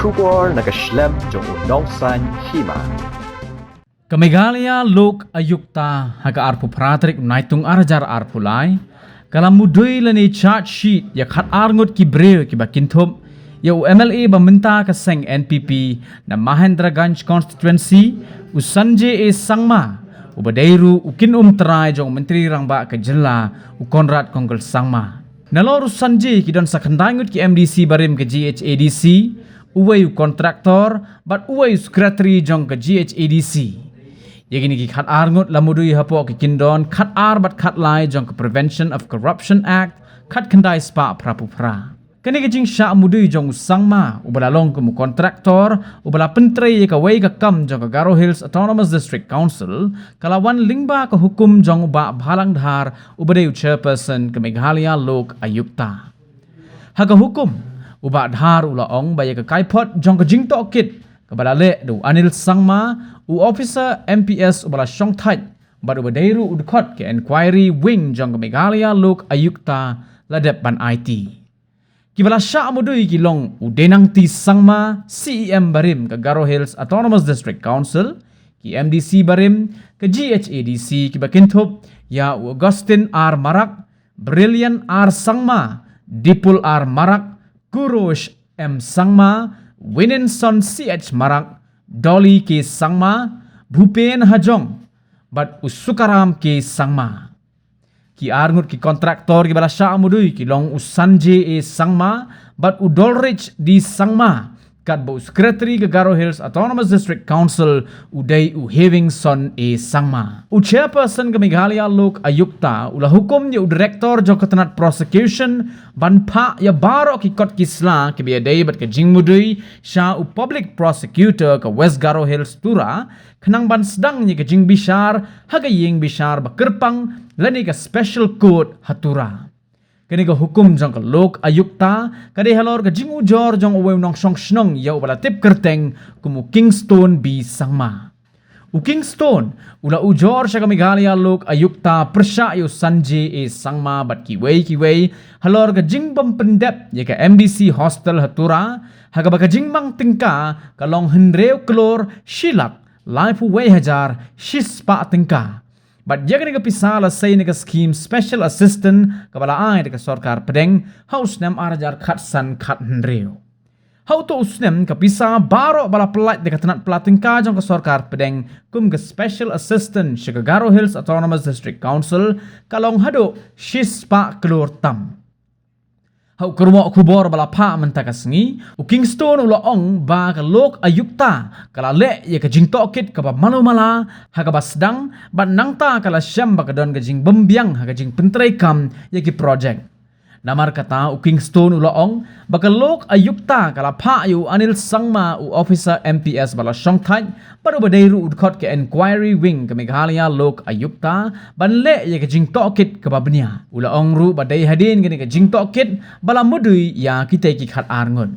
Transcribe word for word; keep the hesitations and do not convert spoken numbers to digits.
Khubor na ka shlem jong u Nongsaiñ Hima. Ka Meghalaya Lok Ayukta ha ka arphew phra tarik Naitung ar hajar arphew lai ka la mudui lane charge sheet ïa khat ar ngut ki briew kiba kynthup ïa u M L A ba mynta ka seng N P P na Mahendraganj constituency, u Sanjay A Sangma, uba dei ruh u kin um trai jong u Myntri Rangbah ka jylla, u Conrad Kongkal Sangma. Nalor u Sanjay ki don sa khyndai ngut ki M D C barim ka G H A D C, uwei u contractor bad uwei u secretary jong ka G H A D C. Ïa kine ki khat ar ngut la mudui hapoh ki kyndon khat ar bad khat lai jong ka Prevention of Corruption Act khat khyndai spah phra phew phra. Kane ka jingshah mudui jong u Sangma, uba la long kum u contractor uba la pyntrei ïa kawei ka kam jong ka Garo Hills Autonomous District Council, ka la wan lyngba ka hukum jong u Bah Bhalang Dhar, uba dei u chairperson ka Meghalaya Lok Ayukta. Ha ka hukum, u Bah Dhar u la ong ba ïa ka kaiphod jong ka jingtohkit kaba la leh da u Anil Sangma, u officer M P S uba la shongthait bad uba dei ruh u dkhot ka Enquiry Wing jong ka Meghalaya Lok Ayukta, la dep ban aiti. Kiba la shah mudui ki long u Denangti Sangma, C E M barim ka Garo Hills Autonomous District Council, ki M D C barim ka G H A D C kiba kynthup ïa u Augustine R Marak, Brilliant R Sangma, Dipul R Marak, Kurosh M Sangma, Wininson C H Marak, Dolly K Sangma, Bhupen Hajong bad u Sukaram K Sangma. Ki ar ngut ki contractor kiba la shah mudui ki long u Sanjay A Sangma bad u Dolrich D Sangma, katba u secretary ka Garo Hills Autonomous District Council u dei u Hevingson A Sangma. U chairperson ka Meghalaya Lok Ayukta u la hukum ïa u director jong ka tnat prosecution ban phah ïa baroh ki kot ki sla kiba ïadei bad ka jingmudui sha u public prosecutor ka West Garo Hills Tura, khnang ban sdang ïa ka jingbishar ha ka ïing bishar ba kyrpang lane ka special court ha Tura. Kane ka hukum jong ka Lok Ayukta ka dei halor ka jingujor jong uwei u nongshong shnong ïa uba la tip kyrteng kum u Kingstone B Sangma. U Kingstone u la ujor sha ka Meghalaya Lok Ayukta pyrshah ïa u Sanjay A Sangma bad kiwei kiwei halor ka jingbym pyndep ïa ka M D C hostel ha Tura, ha kaba ka jingmang tyngka ka long hynriew klur shi lak laiphew wei hajar shi spah tyngka. Bad ïa kane ka pisa la sei na ka skhim Special Assistant kaba la ai da ka sorkar pdeng ha u snem ar hajar khatsan khathynriew. Ha uto u snem ka pisa baroh ba la pyllait da ka tnat pla tyngka jong ka sorkar pdeng kum ka Special Assistant sha ka Garo Hills Autonomous District Council ka long haduh shi spah klur tam. Ha u kyrwoh khubor ba la phah mynta ka sngi, u Kingstone u la ong ba ka Lok Ayukta ka la leh ïa ka jingtohkit kaba malu mala ha kaba sdang bad nangta ka la shem ba ka don ka jingbymbiang ha ka jingpyntreikam ïa ki projek. Namar kata u Kingstone u la ong ba ka Lok Ayukta ka la phah ïa u Anil Sangma, u officer M P S ba la shongthait bad uba dei ruh u dkhot ka Enquiry Wing ka Meghalaya Lok Ayukta ban leh ïa ka jingtohkit kaba bniah. U la ong ruh ba dei hadien kane ka jingtohkit ba la mudui ïa kitei ki khat ar ngut.